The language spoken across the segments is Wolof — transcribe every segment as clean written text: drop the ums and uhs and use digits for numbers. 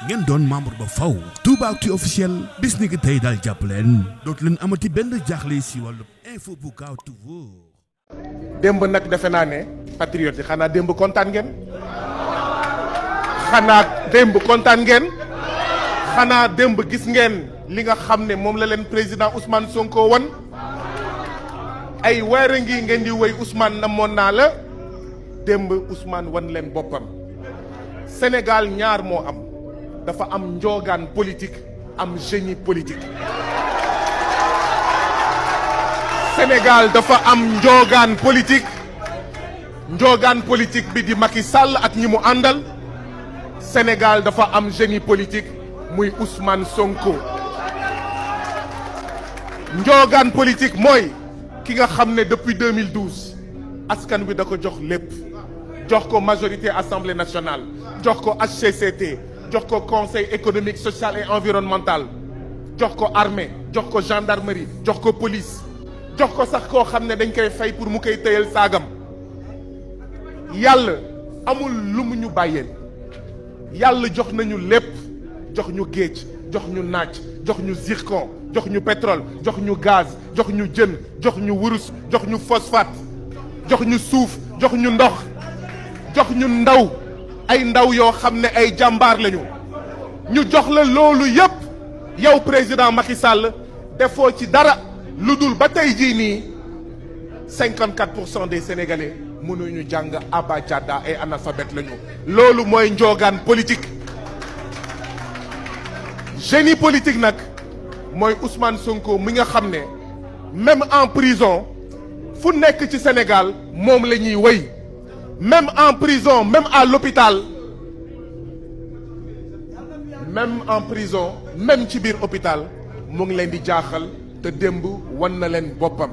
ngeen doon membre ba faw Toubactu officiel bis ni ki tey daal jàpp leen dootu leen amati benn jaaxle si wàllu info bu gaaw te wóor. démb nag defe naa ne patriote yi xanaa démb kontaan ngeen. xanaa démb kontaan ngeen. xanaa démb gis ngeen li nga xam ne moom la leen président Ousmane Sonko wan. ay weer ngi ngeen di woy Ousmane namoon naa la. démb Ousmane wan leen boppam. Sénégal ñaar moo am. dafa am njoogaan politique am génie politique. Sénégal dafa am njoogaan politique. njoogaan politique bi di Macky Sall ak ñi mu àndal. Sénégal dafa am génie politique muy Ousmane Sonko. njoogaan politique mooy ki nga xam ne depuis 2012 askan wi da ko jox lépp. jox ko majorité assemblée nationale. jox ko HCCT. jox ko conseil économique social et environnemental. jox ko armée jox ko gendarmerie jox ko police. jox ko sax koo xam ne dañ koy fay pour mu koy tëyal saagam. yàlla amul lu mu ñu bàyyeel. yàlla jox nañu lépp. jox ñu géej jox ñu naaj jox ñu zircon jox ñu pétrole jox ñu gaz jox ñu jën jox ñu wurus jox ñu phosphate jox ñu suuf jox ñu ndox jox ñu ndaw ay ndaw yoo xam ne ay jàmbaar lañu. ñu jox la loolu yépp yow président Macky Sall defoo ci dara lu dul ba tey jii nii 54% des sénégalais mënuñu jàng abajada ay analphabètes lañu. loolu mooy njoogaan politique. génie politique nag mooy Ousmane Sonko mi nga xam ne même en prison fu nekk ci Sénégal moom la ñuy wéy. même en prison même à l'hôpital même en prison même ci biir hôpital mu ngi leen di jaaxal te démb wan na leen boppam.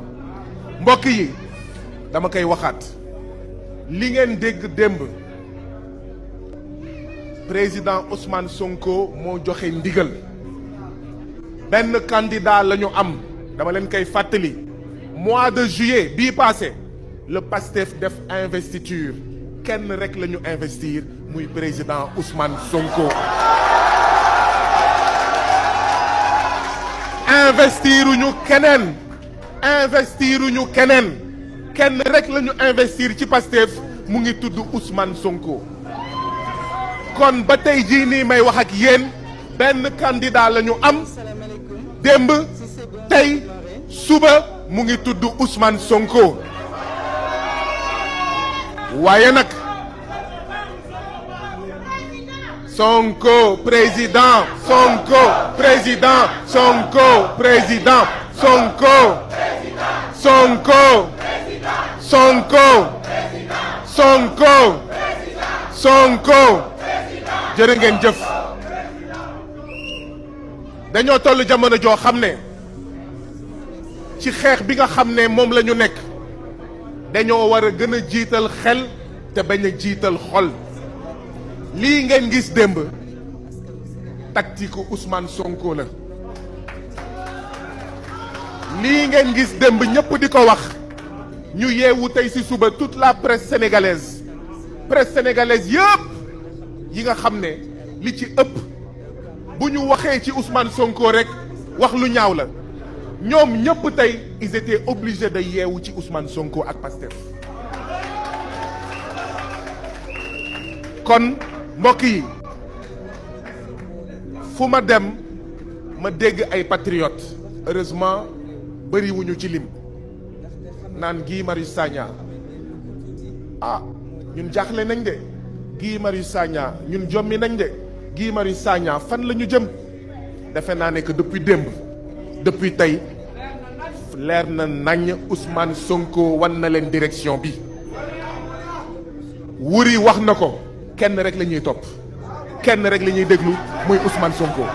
mbokk yi dama koy waxaat li ngeen dégg démb président Ousmane Sonko moo joxe ndigal. benn candidat la ñu am dama leen koy fàttali mois de juillet bii passé le PASTEF def investiture kenn rek la ñu investir muy président Ousmane Sonko. investiruñu keneen. investiruñu keneen. kenn rek la ñu investir ci PASTEF mu ngi tudd Ousmane Sonko. kon ba tey jii nii may wax ak yéen benn candidat la ñu am. démb tey suba mu ngi tudd Ousmane Sonko. waaye nag Sonko président Sonko président Sonko président Sonko Sonko Sonko Sonko Sonko jërë ngeen jëf. dañoo toll jamono joo xam ne ci xeex bi nga xam ne moom la ñu nekk dañoo war a gën a jiital xel te bañ a jiital xol. lii ngeen gis démb tactique Ousmane Sonko la. lii ngeen gis démb ñëpp di ko wax ñu yeewu tey ci suba toute la presse sénégalaise yëpp yi nga xam ne li ci ëpp bu ñu waxee ci Ousmane Sonko rek wax lu ñaaw la ñoom ñëpp tey ils étaient obligés de yeewu ci Ousmane Sonko ak Pastef. kon mbokk yi fu ma dem ma dégg ay patriotes heureusement bëriwuñu ci lim naan Guy Marius Sagna ñun jaaxle nañ de Guy Marius Sagna ñun jommi nañ de. Guy Marius Sagna fan la ñu jëm defe naa ne que depuis démb depuis tey leer na nañ Ousmane Sonko wan na leen direction bi. wuri wax na ko kenn rek la ñuy topp kenn rek la ñuy déglu muy Ousmane Sonko.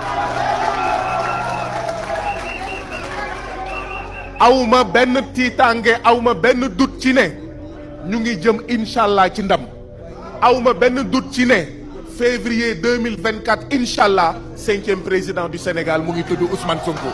awma benn tiitaange awma benn doute ci ne ñu ngi jëm incha allah ci ndam awma benn doute ci ne. février 2024 incha allah 5e président du Sénégal mu ngi tudd Ousmane Sonko.